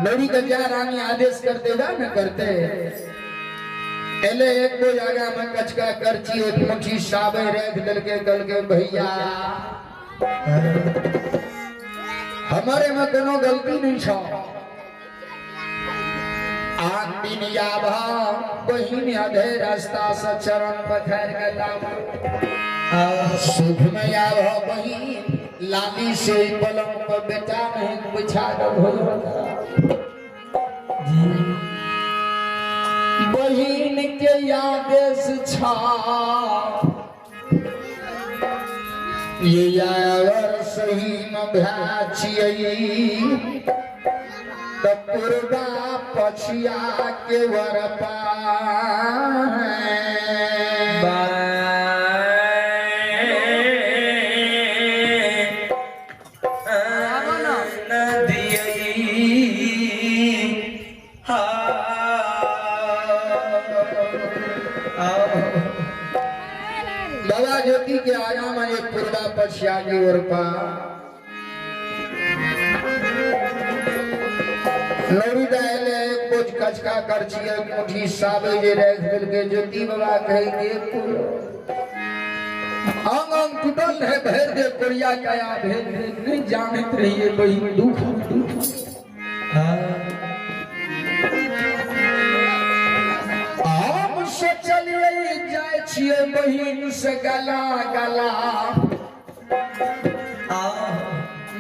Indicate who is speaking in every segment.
Speaker 1: लोरी के जा रानी आदेश करते जा न करते एले एक बोझ आगा में कचका करची एक मुट्ठी साबे रख दल के कल के भैया हमारे में कोनो गलती नहीं छो। आन दिन याभा बहिन आधे रास्ता से चरण पखार के लाभ सुख में याभा बहिन लाली से पलंग पर बेटा नहीं बिछा के भोजन बहिन के आदेश छा ये यार सही न भ्या त पूर्वा पछिया के वरपा बाबा ज्योति के आगा में एक पूर्वा पछिया के वरपा लौरी दाइले एक बोझ कचका करची एक मुट्ठी साबे जे रख दिल के ज्योति बाबा कहे के अंग अंग टूटल रहे भर दे कोरिया काया भेज भेज नहीं जानत रहिए बही दुख दुख। हम सोचलिए जाय छिए बहिन से गला गला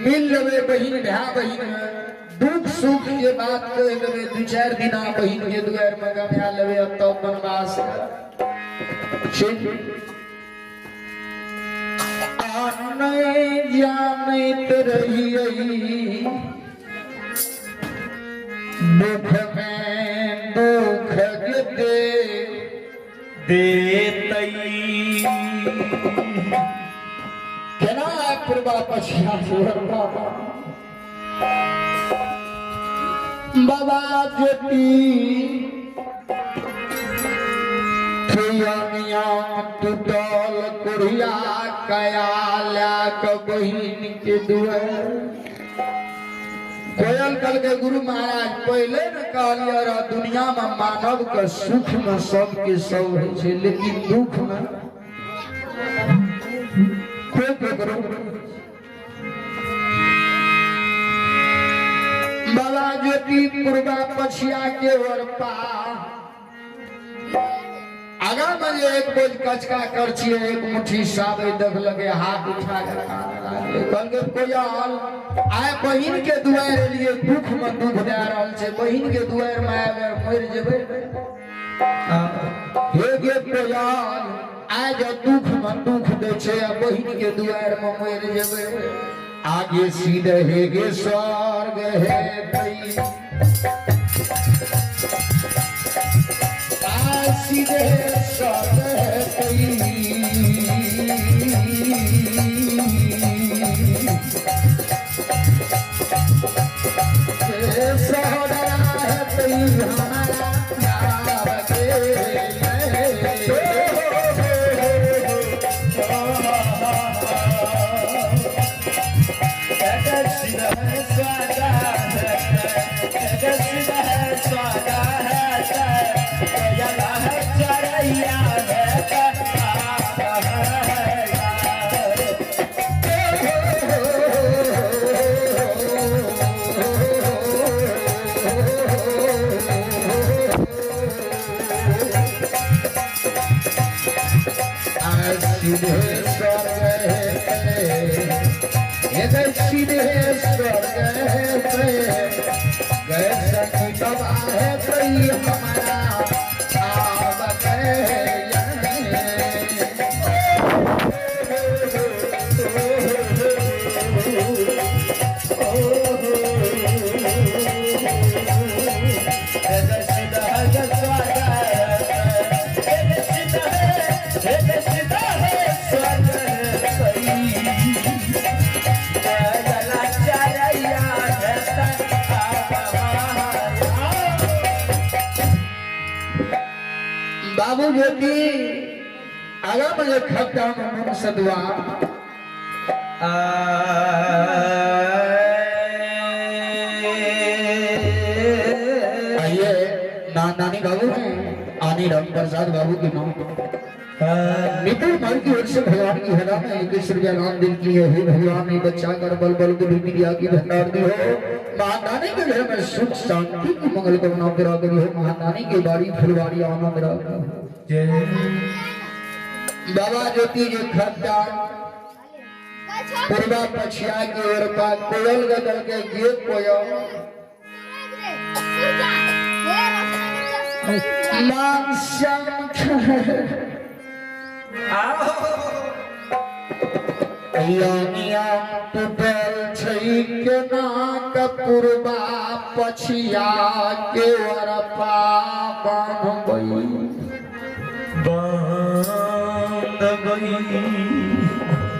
Speaker 1: मिल लेबे बहिन भा बहिन दुख सुख के बात कह लेबे दू चार दिन बहिन के दुआर में गमा लेबे अब तो बनवास नहीं जानत रहिए दुख में दुख दे
Speaker 2: देतई
Speaker 1: केना पूर्वा पछिया बाबा बाबा ज्योति टूटल कुड़िया कया ल्या बहिन के दुआर कोयल कल के गुरु महाराज पहले न कहलिए रह दुनिया में मानव के सुख में सबके सब होइ छै लेकिन दुख में कोई ककरो। बाबा ज्योति पूर्वा पछिया के वरपा आगा में जे एक बोझ कचका करची एक मुट्ठी साबे देख लगे हाथ उठा के कहलकै कोयल आय बहिन के दुआर एलिए दुख में दुख दे रहल छै बहिन के दुआर में अगर मरि जेबै हे गे कोयल आय जे दुख में दुख दै छै आ बहिन के दुआर में मरि जेबै आगे सीधे हे गे स्वर्ग हे तई सीधे स्वर्ग है तई सहोदरा है तई हमारा बाबू ज्योति आगा में खट्टा में सदुआ महादानी बाबू हैं आनी राम प्रसाद बाबू की माँ नितिन माल की ओर से भगवान की हला में 21 रुपया नाम दिल की है। हे भगवान, ये बच्चा कर बल बल को विद्या की भंडार दी हो। महादानी के घर में सुख शांति की मंगल कामना करा करी हो। महादानी के बाड़ी फुलवाड़ी आनंद रखा। बाबा ज्योति जो खड्डा पूर्वा पछिया की ओर का कोयल गदल के गे कोयल मान श्याम टूटल छै केना कपूरबा पछिया के वरपा बांधबै।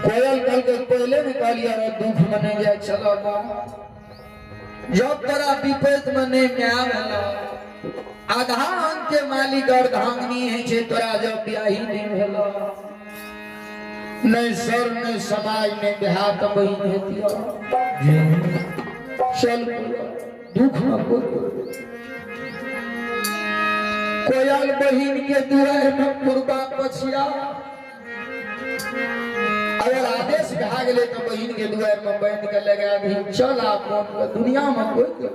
Speaker 1: कोयल कल के पहले में कहलिए रे दुख में नहीं जाए चलो जब तोरा विपत में नहीं न्याय भेलो आधा अंग के मालिक और धांगनी है छे तोरा जब ब्याही नहीं भेलो नहीं सर नहीं समाज नहीं देहात बहिन हेती चल दुख में कोयल बहिन के दुआर में पूर्वा पछिया अगर आदेश भाग ले तो बहिन के दुआर में बंद के लगा दी चल आप दुनिया में कोई नहीं।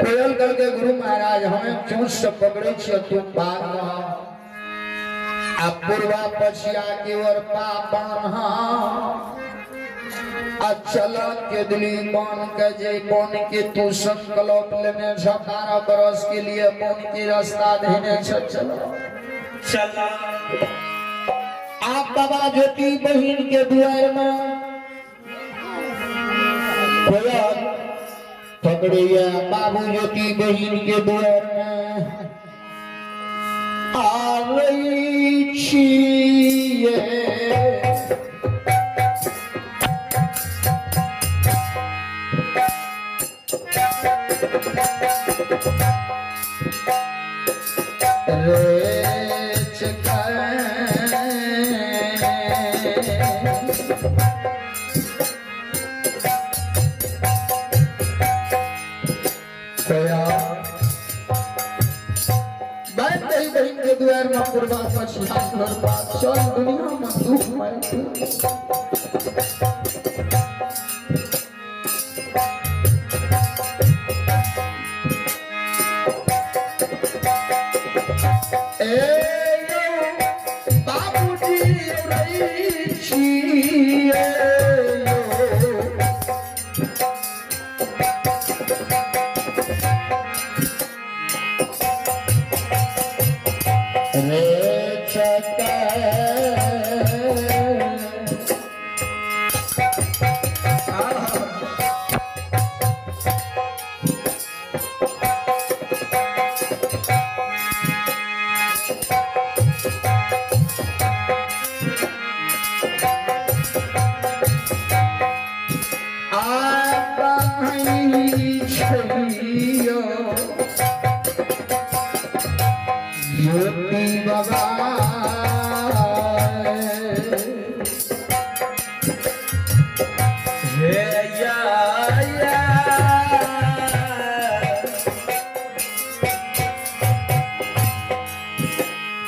Speaker 1: कोयल करके गुरु महाराज हमें चोंच से पकड़े छियै तू भाग आ पूर्वा पछिया के ओर पा बान्हा आ चल के दिली बन के जे बन के तू संकल्प लेने छ 12 बरस के लिए बन के रास्ता देने छ चल
Speaker 2: चला।
Speaker 1: आप बाबा ज्योति बहिन के दुआर में कोयल पकड़िया बाबू ज्योति बहिन के दुआर में आबै छियै। रे बहन के द्वार में पूर्वा पछिया चल दुनिया में दुख में। ए बाबूजी रही छियै रे चका ज्योति बाबा
Speaker 2: हे या या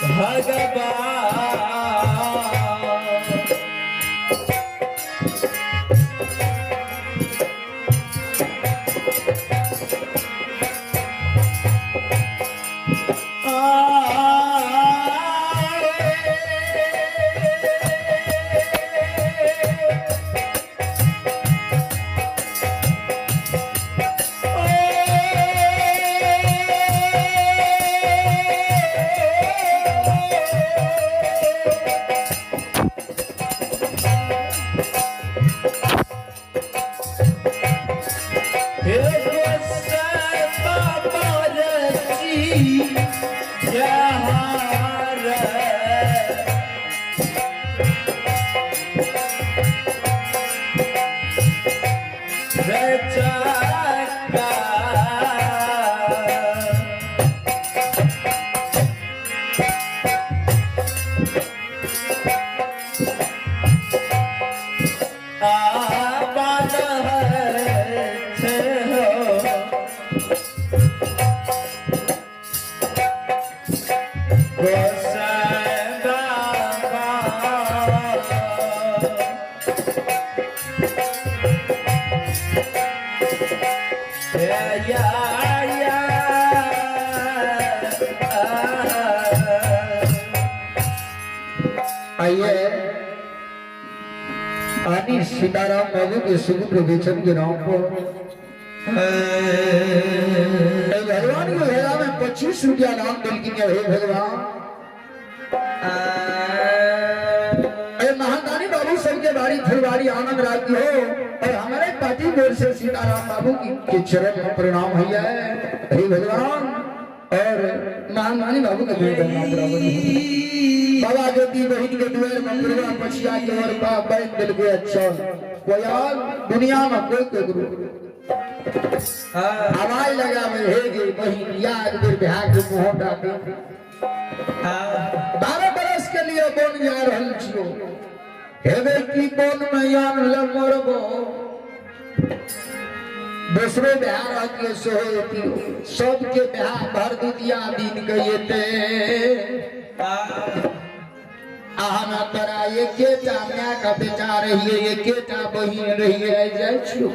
Speaker 2: भगवान
Speaker 1: दानी सीताराम बाबू के सुपुत्र बेचन के नाम पर भगवान के भेला में 25 रुपया दान दिलखिन हे भगवान। महादानी बाबू सबके बारी फुलवारी आनंद राज हो और हमारे पार्टी बोर्ड से सीताराम बाबू के चरण में प्रणाम है हे भगवान। और महादानी बाबू के प्रणाम बराबर बाबा ज्योति बहिन के दुआर में पूर्वा पछिया के और बा बैठ दिल के अच्छा कोयाल दुनिया में कोई केकरो आवाज लगा में हे गे बहिन या एक बेर बिहार के मुंह डाके 12 बरस के लिए बन जा रहल छियो हेबे की बन में यान ल मरबो दूसरो बिहार रहतियो सेहो एतियो सबके बिहार भर दुतिया दिन के एते आ हम तोरा एकेटा माय के बेटा रहिए एकेटा बहिन रहिए आइ जाइ छियो।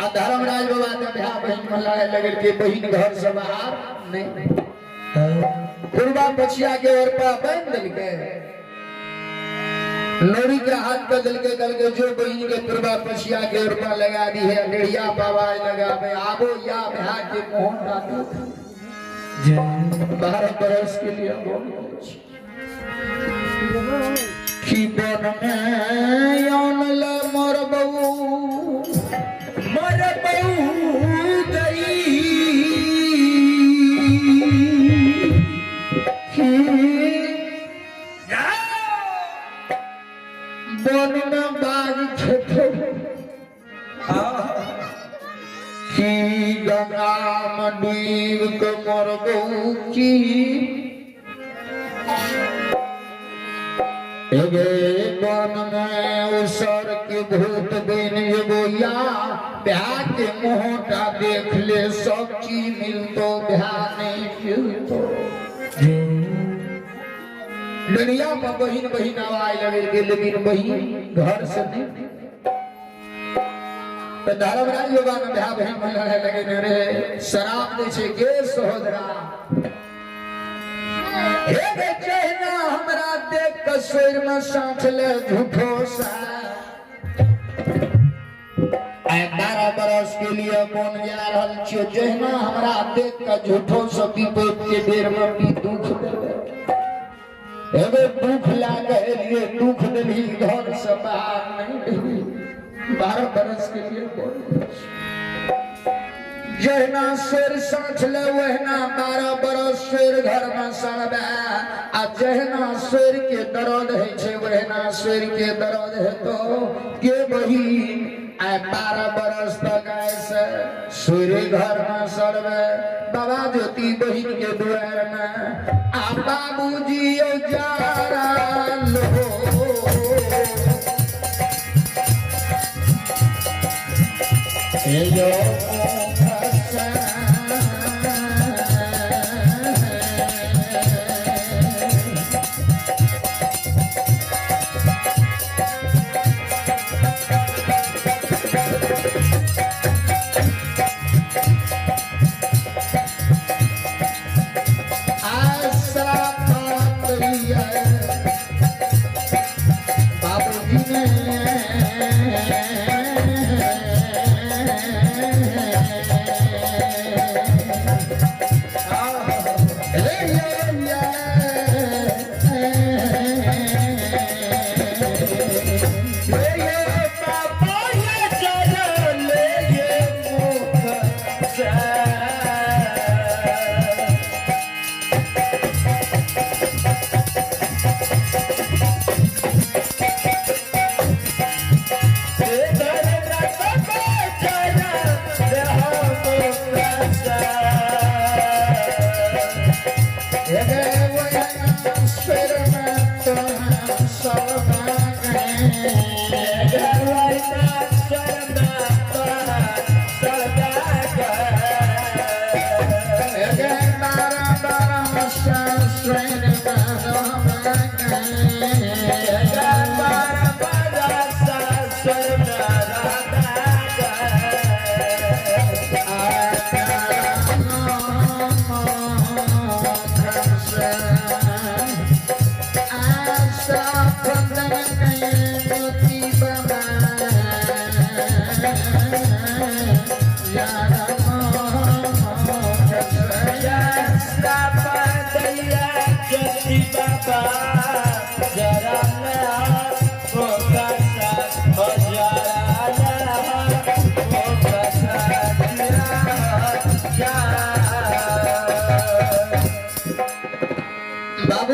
Speaker 1: आ धर्मराज बाबा के भाई बहिन में लड़े लगल के बहिन घर से बाहर नहीं पूर्वा पछिया के ओर पर बांध देलकै लोरी के हाथ पे दिलके गलके जो बहिन के पूर्वा पछिया के ओर पर लगा दी है डेढ़िया बाबा लगावे आबो या भाई के मोहन डालो 12 बरस के लिए बोल की बन में यौन ल मोर बहू
Speaker 2: मोर बहू गई
Speaker 1: बन में बाग खेतो की गंगा में डूब के मोर बहू की एगे बन में उसर के भूत बिन एगो या ब्याह के मुँहटा देख ले सब चीज मिलतो ब्याह नहीं मिलतो। दुनिया में बहिन बहिन आवाज लगे के लेकिन बहिन घर से नहीं। तो धर्मराज बाबा ने ब्याह बहिन में लड़े लगे रे शराब दे छे के सहोदरा हे चहना हमरा देख के सिर में साँच ले झूठो सा आइ 12 बरस के लिए बन जा रहल छियो जहिना हमरा देख के झूठो से विपद के बेर में भी दुख देबे एगो दुख लागे लिए दुख देली घर से बाहर नहीं देली 12 बरस के लिए बन जहिना शेर साँच ले वहिना 12 बरस शेर घर में सड़बे आ जहिना शेर के दर्द है छे वहिना शेर के दर्द है तो के बहिन आइ 12 बरस तक ऐसे शेर घर में सड़बे बाबा ज्योति बहिन के दुआर में आ बाबूजी जा लो यो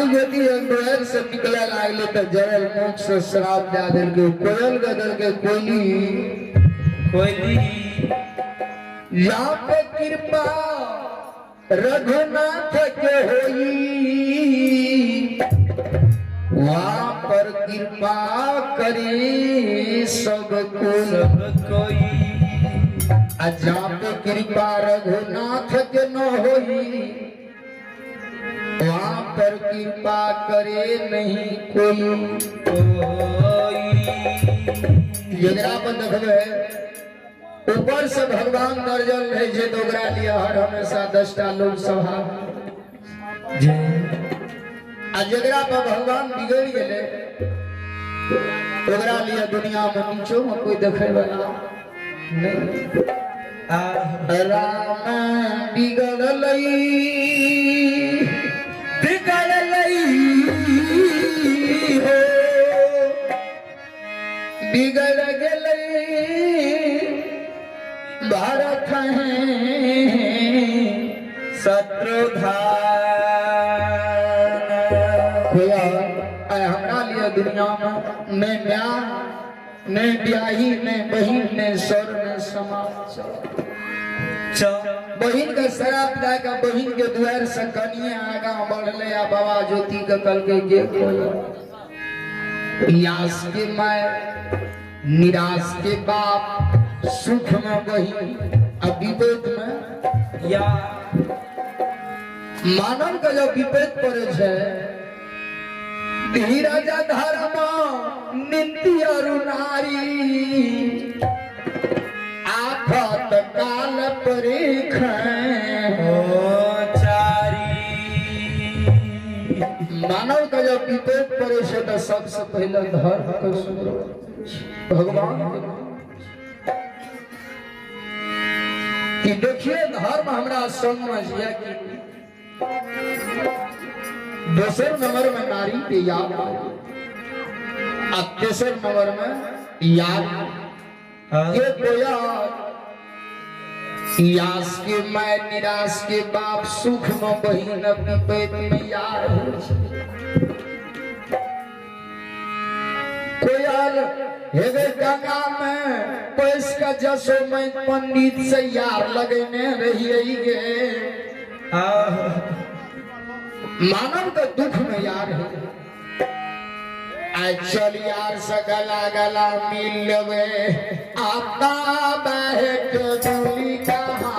Speaker 1: ज्योति दुआरि से निकले लागले तऽ जरल मुख से श्राप दए देलकै। कोयल के देलकै कोयली,
Speaker 2: कोयली
Speaker 1: यहाँ पे कृपा रघुनाथ के होई, वहां पर कृपा करी सब कोई,
Speaker 2: सब कोई।
Speaker 1: आ जहाँ पे कृपा रघुनाथ के न होई, वहां पर कृपा करे नहीं कोई। जकरा पर देखबै ऊपर से भगवान दर्जल रहे छै तऽ ओकरा लिए हर हमेशा 10टा लोग सभा। आ जकरा पर भगवान बिगड़ गेलै ओकरा लिए दुनिया में नीचो में कोई देखे वाला नहीं। राम बिगड़लै
Speaker 2: बिगड़लै हो,
Speaker 1: बिगड़ गेलै भरत है
Speaker 2: शत्रुघ्न।
Speaker 1: हमरा लिए दुनिया में ने माय ने ब्याही ने बहिन ने सर ने समाज। बहिन के शराब दए के बहिन के दुआरि से कनिए आगा बढ़ले आ बाबा ज्योति के कहलकै गे यास के my निराश के बाप, सुख में बहिन आ विपत में
Speaker 2: या।
Speaker 1: मानव के जब विपत पड़े छै धीरज धर्म नित्य अरु नारी, आफत काल परीख
Speaker 2: चारी।
Speaker 1: मानव के जब विपत पड़े छै तो सबसे पहले धर्म के सुधरो भगवान कि देखिए धर्म हमरा संग में जिया कि दोसर नंबर में नारी के याद आ तेसर नंबर में याद के कोया यास के my निराश के बाप, सुख में बहिन विपत में यार हो। कोयल हेगे गंगा में पैस का जसो में पंडित से यार लगने रहिए गे। मानव के दुख में यार है। आज चल यार से गला गला मिल लेवे, आपका बहक दूली कहाँ।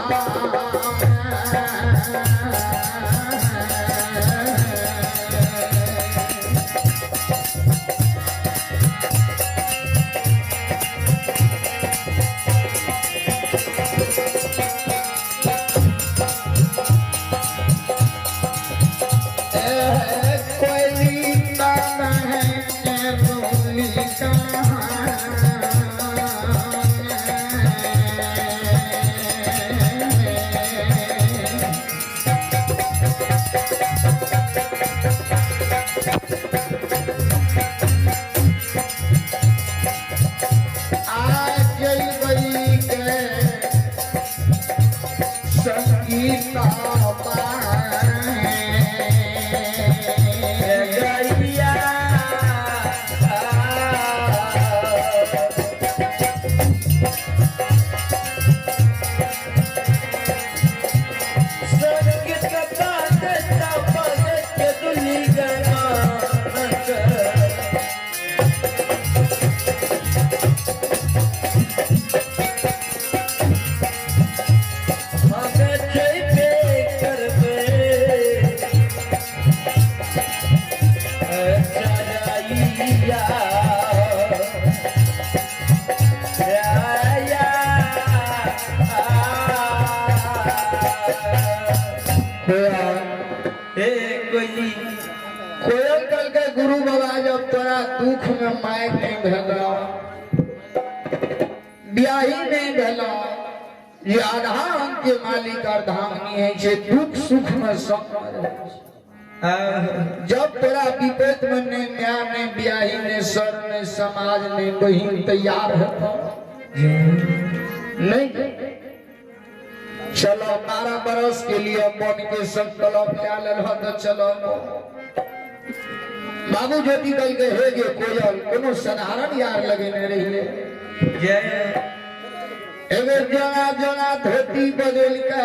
Speaker 1: कोयल कल के गुरु बाबा जब तोरा दुख में my नहीं भेलो, ब्याही नहीं भेलो, ये आधा अंग के मालिक अर्धांगिनी है जे दुख सुख में संग। जब तोरा विपत में नहीं न्याय नहीं ब्याही नहीं सर नहीं समाज नहीं बहिन तैयार है नहीं। चलो 12 बरस के लिए मन के संकल्प ले लेल तो चलो बाबू ज्योति कह के हे गे कोयल कोनो साधारण यार लगेने रहिए।
Speaker 2: जय।
Speaker 1: एगो जोड़ा जोड़ा धोती बदल के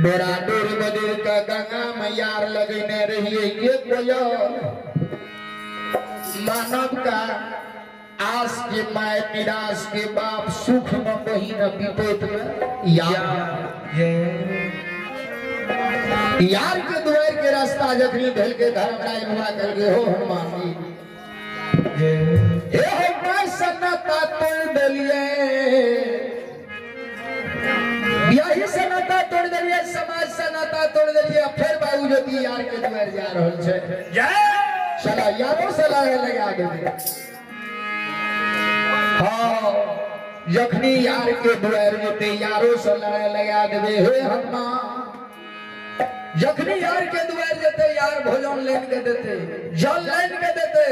Speaker 1: डोरा डोर बदल के गंगा में यार लगेने रहिए। ये कोयल मानव का आस के my निराश के बाप सुख में बहिन विपत में यार। यार के दुआर के रास्ता जखनी भेल के धर्मराज बाबा कह के हो हनुमान जी हे हो सन्नता तोड़ देलिए, यही सन्नता तोड़ देलिए, समाज सन्नता तोड़ देलिए। फिर बाबू ज्योति यार के दुआर जा रहल छै।
Speaker 2: जय।
Speaker 1: चला यारो सलाह लगा देलिए। हाँ जखनी यार के दुआर जेते यारो सलाह लगा देबे। हे हनुमान जखनी यार के दुआर जेते यार भोजन लेन के देते, जल लेन के देते,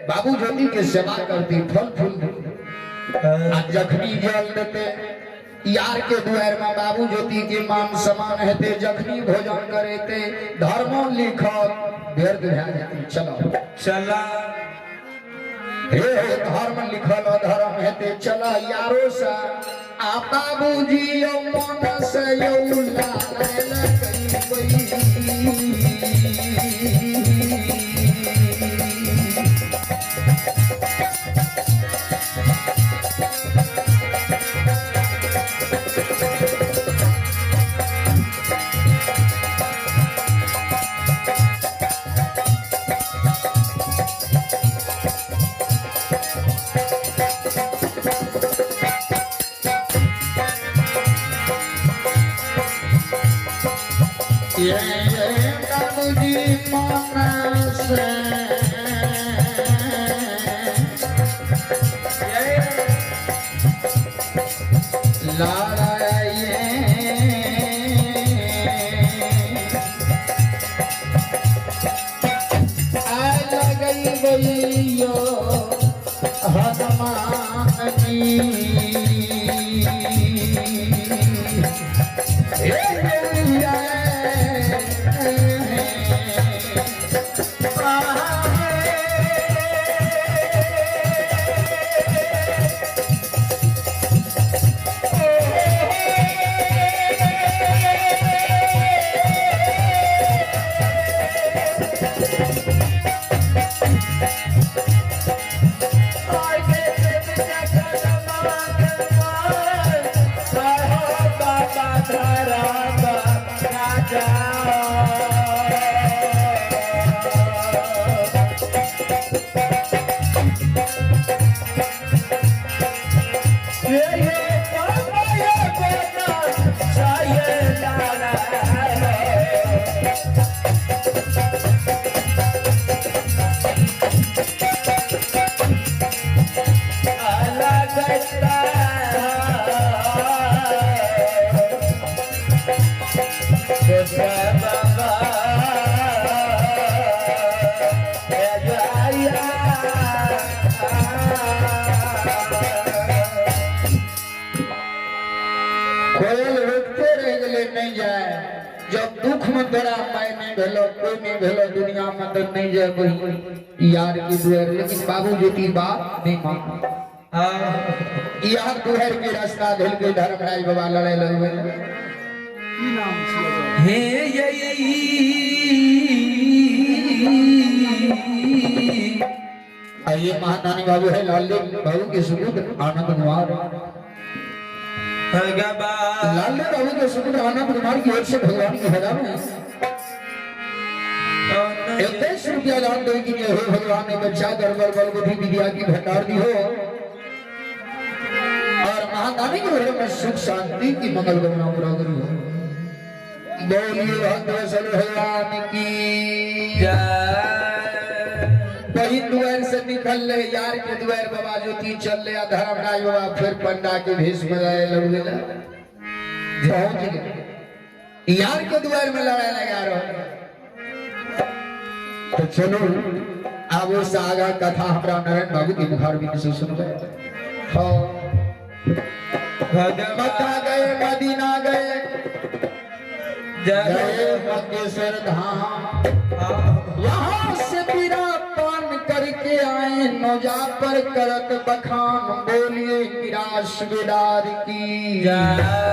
Speaker 1: बाबू ज्योति के सेवा करती, फल फूल देते। आ जखनी जल देते यार के दुआर में बाबू ज्योति के मान सम्मान हेते, जखनी भोजन करेते धर्म लिखत व्यर्थ भए जेते। चलो
Speaker 2: चला
Speaker 1: हे धर्म लिखल अधर्म हेते। चला यारो सा आ बाबूजी यौ मन से यौ लाल बाबूजी मन से लड़ाइए आ लगई बलियो हनुमान जी। कोयल रोकते रह गए नहीं जाए। जब दुख में तोरा पाए नहीं भेलो, कोई नहीं भेलो दुनिया में तो नहीं जाए कोई यार की दुआर। लेकिन बाबू ज्योति बात नहीं मान। यार दुआर के रास्ता धल के धर्मराज बाबा लड़े लगबे।
Speaker 2: हे यही
Speaker 1: आइए महादानी बाबू है लाल बाबू के सुपुत्र आनंद कुमार। लाल बाबू के सुपुत्र आनंद कुमार की ओर से भगवान की भजा में 21 रुपया दान दे की हो भगवान ने बच्चा गड़बड़ बल बुद्धि विद्या की भंडार दी हो और महादानी के घर में सुख शांति की मंगल कामना पूरा करी हो। बोलिए भगवान की जय। बहिन दुआर से निकल ले यार के दुआर बाबा ज्योति चल ले धर्मराज बाबा फिर पंडा के भेष में आए लगवे पहुंच गए यार के दुआर में लड़ाई लगा रहो। तो चलो अब उस आगा कथा हमरा नारायण बाबू के मुखारबिंद से सुनबे। हाँ मक्का गए मदीना गए जय बकेश्वर धाम। यहाँ से बीरा पान करके आए, नौजा पर करत बखान, बोलिए निराश बेदार की
Speaker 2: जय।